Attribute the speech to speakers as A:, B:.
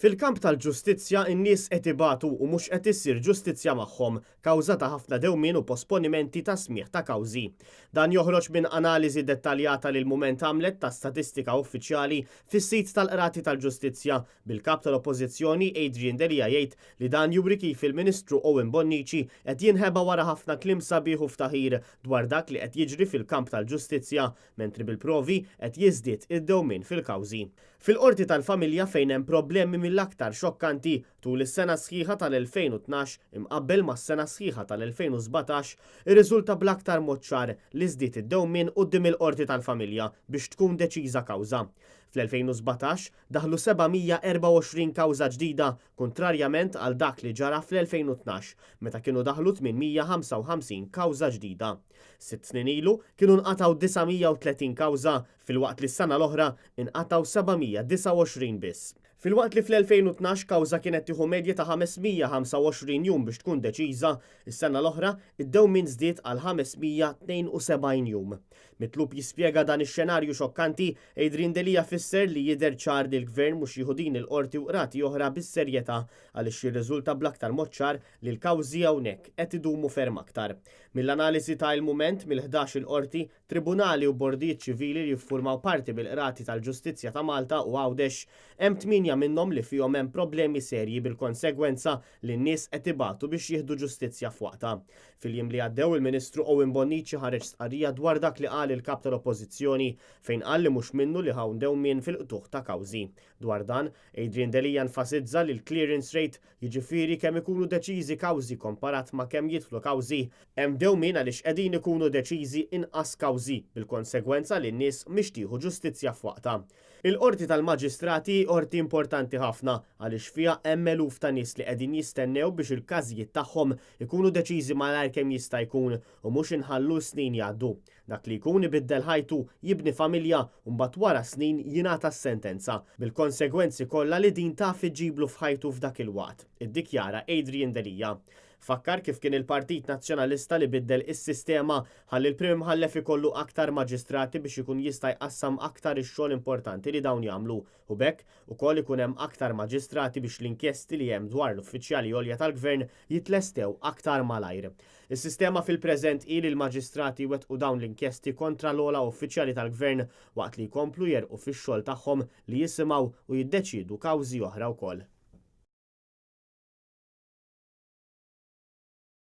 A: Fil-kamp tal-ġustizzja n-nies qed ibatu u mhux qed issir ġustizzja magħhom kawża ta' ħafna dewmien u posponimenti ta' smigħ ta' kawżi. Dan joħroġ minn analiżi dettaljata li l-Mument għamlet ta' statistika uffiċjali fis-sit tal-Qrati tal-Ġustizzja bil-Kap tal-Oppożizzjoni Adrian Delia jgħid li dan juri kif il-Ministru Owen Bonnici qed jinħeba wara ħafna kliem sabiħ u ftaħir dwar dak li qed jiġri fil-kamp tal-ġustizzja mentri bil-provi qed jiżdied id-dewmien fil-kawżi. Fil-Qorti tal-Familja fejn hemm problemi mill-aktar xokkanti, tul is-sena sħiħa tal-2012 imqabbel mas-sena sħiħa tal-2017, irriżulta bl-aktar mod ċar li żdied id-dewmien quddiem il-Qorti tal-Familja biex tkun deċiża kawża. Fl-2017, daħlu 724 kawża ġdida kuntrarjament għal dak li ġara fl-2012, meta kienu daħlu 855 kawża ġdida. Sitt snin ilu, kienu nqatgħu 930 kawża, filwaqt li s-sena l-oħra nqatgħu 729 biss. Filwaqt li fl-2012 kawża kienet tieħu medja ta' 525 jum biex tkun deċiża, is-sena l-oħra id-dewmien żdied għal 572 jum. Mitlub jispjega dan ix-xenarju xokkanti, Adrian Delia fisser li jidher ċar li l-Gvern mhux jieħu din il-Qorti u qrati oħra bis-serjetà għaliex jirriżulta bl-aktar mod ċar li l-kawżi hawnhekk qed idumu ferm aktar. Mill-analiżi ta' Il-Mument mill-ħdax-il Qorti, Tribunali u bordijiet ċivili li jiffurmaw parti mill-Qrati tal-Ġustizzja ta' Malta u Għawdex, hemm tmienja minnhom li fihom hemm problemi serji bil-konsegwenza li n-nies qed ibatu biex jieħdu ġustizzja f'waqtha. Fil-jiem li għaddew il-Ministru Owen Bonnici ħareġ stqarrija dwar dak li qal il-Kap tal-Oppożizzjoni fejn qal li mhux minnu li hawn dewmien fil-qtugħ ta' kawżi. Dwar dan, Adrian Delia enfasizza li l-clearance rate, jiġifieri kemm ikunu deċiżi kawżi komparat ma' kemm jidħlu kawżi, Hemm dewmien għaliex qegħdin ikunu deċiżi inqas kawżi, bil-konsegwenza li n-nies mhix tieħu ġustizzja f'waqtha. Il-Qorti tal-Maġistrati hi qorti importanti ħafna għaliex fiha hemm eluf ta' nies li qegħdin jistennew biex il-każijiet tagħhom ikunu deċiżi malajr kemm jista' jkun u mhux inħallu s-snin jgħaddu. Dak li jkun ibiddel ħajtu, jibni familja u mbagħad wara snin jingħata s-sentenza, bil-konsegwenzi kollha li din taf iġġiblu f'ħajtu f'dak il-waqt, iddikjara Adrian Delia. Fakkar kif kien il-Partit Nazzjonalista li biddel is-sistema ħalli l-Prim Imħallef ikollu aktar maġistrati biex ikun jista' jqassam aktar ix-xogħol importanti li dawn jagħmlu u b'hekk ukoll ikun hemm aktar maġistrati biex l-inkjesti li hemm dwar l-uffiċjali għolja tal-Gvern jitlestew aktar malajr. Is-sistema fil-preżent hi li l-maġistrati jwettqu dawn l-inkjesti kontra l-ogħla uffiċjali tal-Gvern waqt li jkomplu jegħrqu fix-xogħol tagħhom li jisimgħu u jiddeċiedu kawżi oħra wkoll.